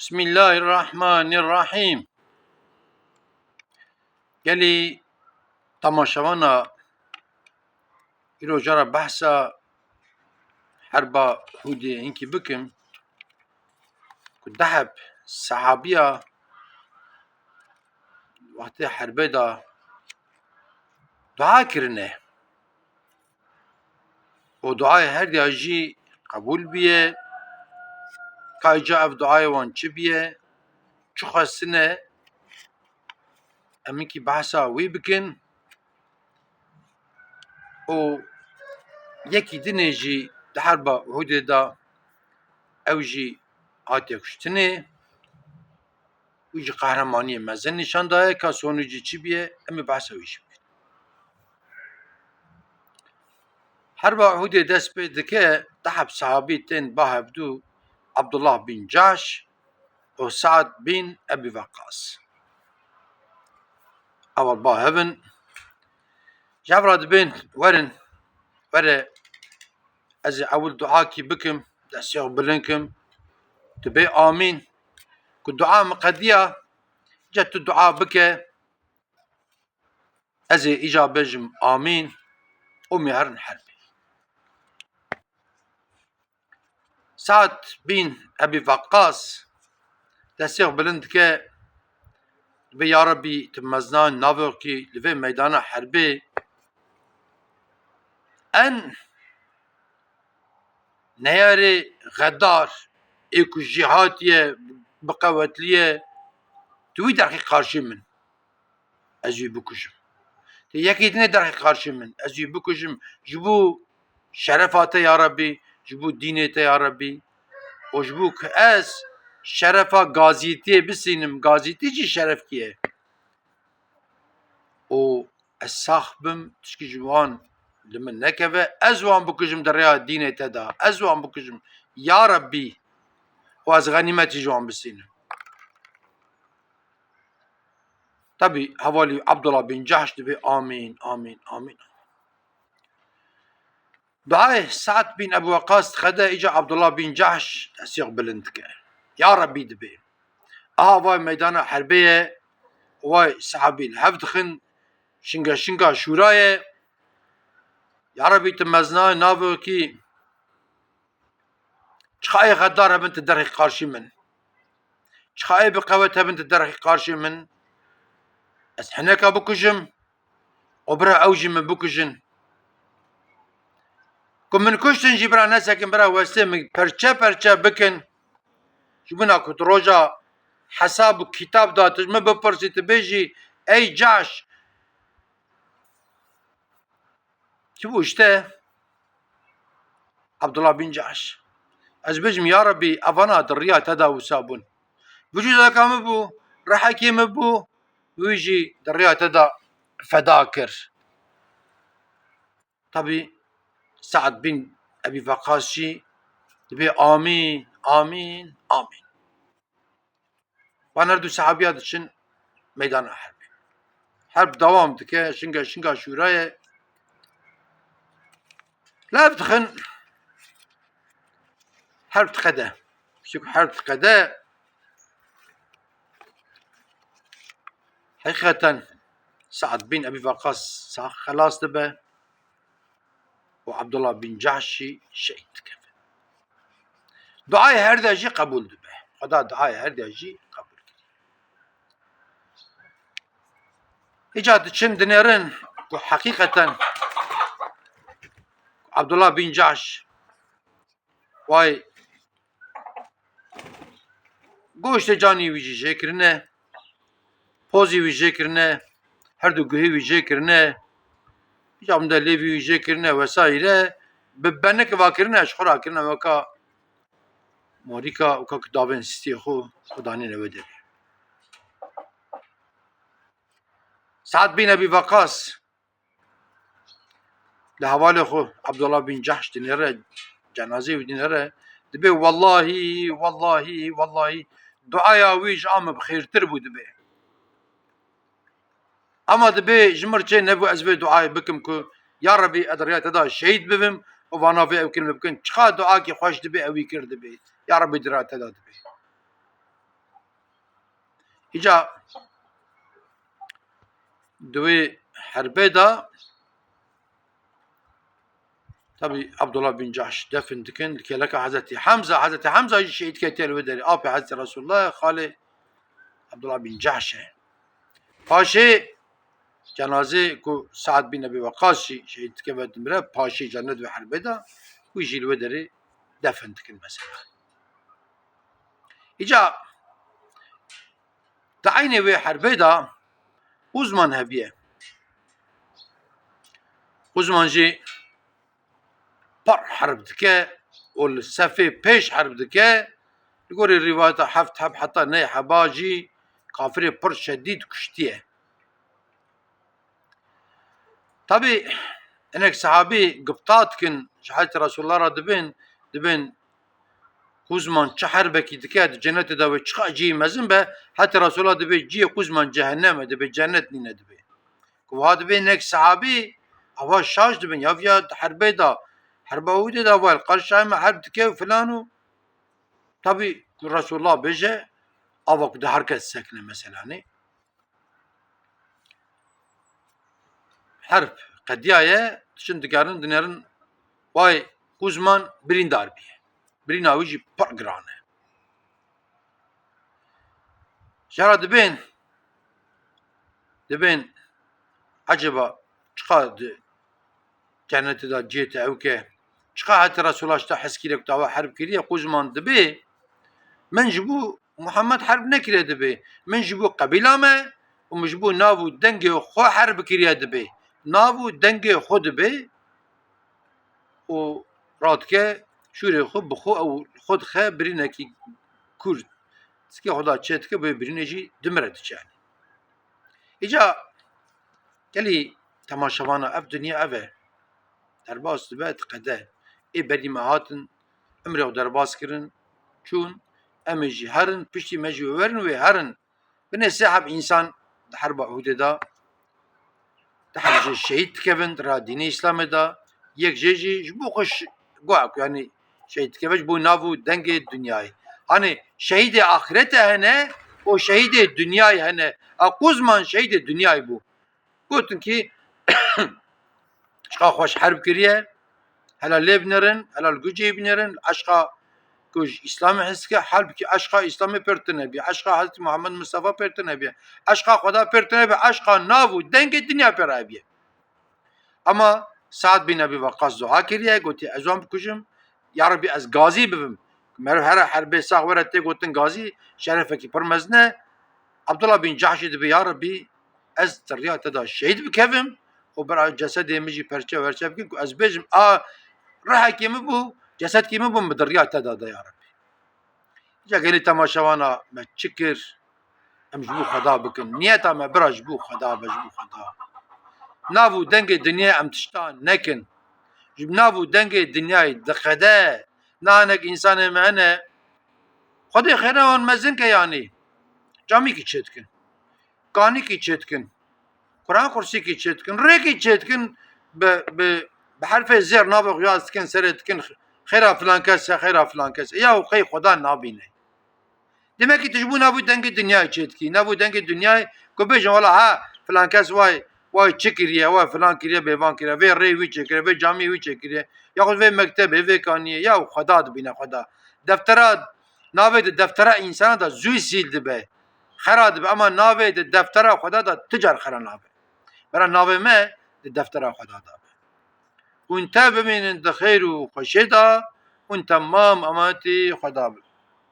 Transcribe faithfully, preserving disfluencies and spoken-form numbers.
Bismillahirrahmanirrahîm. Gelî temaşevana îro cara behsa herba Hûdê hinkî bikim ku deheb sehabiya wextê herbê de dua kirine. Û duayê her diya jî qebûl bûye. Ka îca ev duayê wan çi bûye, çi xwestine, em hinkî behsa wî bikin. Û yekî dinê jî di herba Uhudê de ew jî hatiye kuştinê. Wî jî qehremaniyê mezin nîşan daye, ka sonûcî çi bûye, em ê behsa wî jî bikin. Herba Uhudê dest pê dike, deheb sehabî tên ba hevdû, Abdullah bin Cahş û Sa'd bin Ebî Weqqas. Ew ba hev in. Ji hev re dibên, werin, were, ez ê ewil duakî bikim, destê xwe bilind kim. Tu bê amîn. Ku dua min qediya, ca tu dua bike, ez ê îca bêjim amîn û em ê herin herbê. Sa'd bin Ebî Weqqas destê xwe bilind dike, dibê, ya Rebbî, tu mezinayî navê xwe kî li vê meydana herbê en neyarê xedar ê ku jê hatiye biqewetliye, tu wî derxî qarşî min. Ez wî bikujim. Tê yekî dinê derxî qarşî min. Ez wî bikujim. Ji bo şerefa te ya Rebbî, ji bo dînê te ya Rebbî. Û ji bo ku ez şerefa gazîtiyê bisînim. Gazîtî jî şerefkî ye. Û ez sax bim, tişkî ji wan li min nekeve. Ez wan bikujim di rêya dînê te de. Ez wan bikujim. Ya Rebbî. Û ez xenîmetî ji wan bisînim. Tabî hevalî Abdullah bin Cahş dibê, amîn, amîn, amîn. Duayê Sa'd bin Ebu Weqqas dixede, îca Abdullah bin Cahş destê xwe bilind dike. Ya Rebbî, dibê, aha vay meydana herbê ye, vay sehabî li hev dixin, şinge şinga şûra ye. Ya Rebbî, tu mezinayê navê xwe kî. Çiqa ê xedar hebin tu derxî qarşî min. Çiqa ê bi qewet hebin tu derxî qarşî min. Ez hineka bikujim û bira ew jî min bikujin. Ku min kuştin jî bira nesekin, bira westê min perçe perçe bikin. Ji bona ku tu roja hesab û kitab de tu ji min bipirsî, tu bêjî, ey Cahş, çi bû ji te? Abdullah bin Cahş. Ez bêjim, ya Rebbî, evana di riya te de wisa bûn. Vücudeka min bû, rehekê min bû, wî jî di riya te de feda kir. Tabî Sa'd bin Ebî Weqqas jî dibê, amîn, amîn, amîn. Van her du sehabiya diçin meydana herbê. Herb dewam dike, şinga şinga şûra ye. Li hev dixin, herb diqede. Piştî ku herb diqede, heqîqeten Sa'd bin Ebî Weqqas sax xelas dibe. û Abdullah bin Cahş jî şehîd dikeve. Duayê her de jî qebûl dibe. Xweda duayê her de jî qebûl kiriye. Îca diçin dinêrin ku heqîqeten Abdullah bin Cahş, way, goştê canî wî jî jê kirine, pozî wî jê kirine, her du guhê wî jê kirine, îca min de lêvî wî jê kirine vesaire, bi benik va kirine, ji xwe ra kirine weka morîka, weka ku davên stiyê xwe, xwe danîne wê derê. Sa'd bin Ebî Weqqas li hevalê xwe Abdullah bin Cahş dinêre, cenazeyê wî dinêre, dibê, wellahî, wellahî, wellahî, duaya wî ji a min bi xêrtir bû, dibê. Ama dibê ji min re çê nebû ez vê duayê bikim ku, ya Rebî, ez di riya te de şehîd bibim û vana vê ew kirin bikin. Çiqa duakî xweş dibê, ew wî kir, dibê. Ya Rebî, di riya te de, dibê. Îca di wê herbê de tabî Abdullah bin Cahş defin dikin, li kêleka Hezretî Hemza, Hezretî Hemza jî şehîd ketiye li wê derê. Apê Hezretî Resulullah, xalê Abdullah bin Cahş e. Paşê cenazê ku Sa'd bin Ebî Weqqas jî şehîd dikeve dimire, paşê cennet ve herbê de, wî jî li wê derê defin dikin mesela. Îca di eynê wê herbê de Quzman hebiye. Quzman jî par herb dike û li sefê pêş herb dike. Li gorî rîwayeta heft heb heta neh heba jî kafirê pir şedîd kuştiye. Tabî hinek sehabî gifta dikin, ji Hezretî Resulullah re dibên, dibên Quzman çi herbekî dike, di cenetê de wê çiqa cihê mezin be, Hezretî Resulullah dibê cihê Quzman cehennem e, dibê cennet nîne dibê. Ku wiha dibê hinek sehabî, ava şaş dibin, ya viya di herbê de, herba Uhudê de ava li qarşayê me herb dike û filan û tabî Resulullah bêje, ava ku di her kes sekine mesela, ne? Herb qediyaye, diçin digerin, dinêrin, vay Quzman birîndar bîye. Birîna wî jî pir giran e. Jara dibên, dibên, eceba çiqa di cennetê de cihê te ew ke, çiqa heta Resulullah ji te hez kiriye ku te ava herb kiriye, Quzman dibê, min ji bo Muhammed herb nekiriye dibê. Min ji bo qebîla me û min ji bo nav û dengê xwe herb kiriye dibê. Nav û dengê xwe dibê û radike şûrê xwe bi xwe ew xwe dixe birînekî kûr. Tikê xwe da çê dike, bê birînê jî dimire diçe. Îca gelî temaşevana ev dinya ev e. Derbas dibe, diqede. Ê berî me hatin, emrê xwe derbas kirin, çûn, em ê jî herin, piştî me jî wê werin wê herin. Binê sê heb însan di herba Uhudê de, di heb jê şehîd dikevin, di rêya dînê Îslamê de, yek jê jî ji bo xwe ş-, goya ku, yanî, şehîd dikeve ji bo nav û dengê dinyayê. Hanê şehîdê axirete hene û şehîdê dinyayê hene. A Quzman şehîdê dinyayê bû. Gotin kî çiqa xweş herb kiriye, hela lê binêrin, hela li gucê binêrin, eşqa ku ji Îslamê hez dike, halbikî eşqa Îslamê pêr tune bîye, eşqa Hezretî Muhammed Mustafa pêr tune bîye, eşqa Xweda pêr tune bîye, eşqa nav û dengê dinya pêr hebîye. Ama Sa'd bin Ebî Weqqas dua kiriye, gotiye, ez wan bikujim, ya Rebî ez gazî bibim. Meriv here herbê sax were tê gotin gazî, şerefekî pir mezin e. Abdullah bin Cahşî dibe, ya Rebî, ez di riya te de şehîd bikevim û bira cesedê min jî perçe werçe bikin ku ez bêjim, a rihekê min bû, cesedkî min bû, min di riya te de da, ya Rebî. Îca gelî temaşevana me çi kir? Em ji bo Xweda bikin. Niyeta me bira ji bo Xweda be, ji bo Xweda. Nav û dengê dinyayê em tişta nekin. Ji nav û dengê dinyayê diqede. Niha hinek însanê me hene, Xwedê xêra wan mezin ke, yanî camîkî çêdikin, kanîkî çêdikin, Quran kursîkî çêdikin, rêkî çêdikin, bi, bi, bi herfê zêr navê xwe yaz dikin, serê dikin, xêra filan kes e, xêra filan kes e. Ya û qey Xweda nabîne. Demekî tu ji bo nav û dengê dinyayê çêdikî. Nav û dengê dinyayê ku bêjin, wela ha, filan kes way, way çi kiriye, way filan kiriye, bêvan kiriye, vê rê wî çêkiriye, vê camî wî çêkiriye, yaxud vê mektebê, vê kaniyê, ya Xweda dibîne Xweda. Deftera, navê di deftera însana de zû sîl dibe, xera dibe, ama navê di deftera Xweda de ti car xera nabe. Bera navê me di deftera Xweda de be. Hûn tev bimînin di xêr û xweşê de, hûn temam emanetî Xweda bin.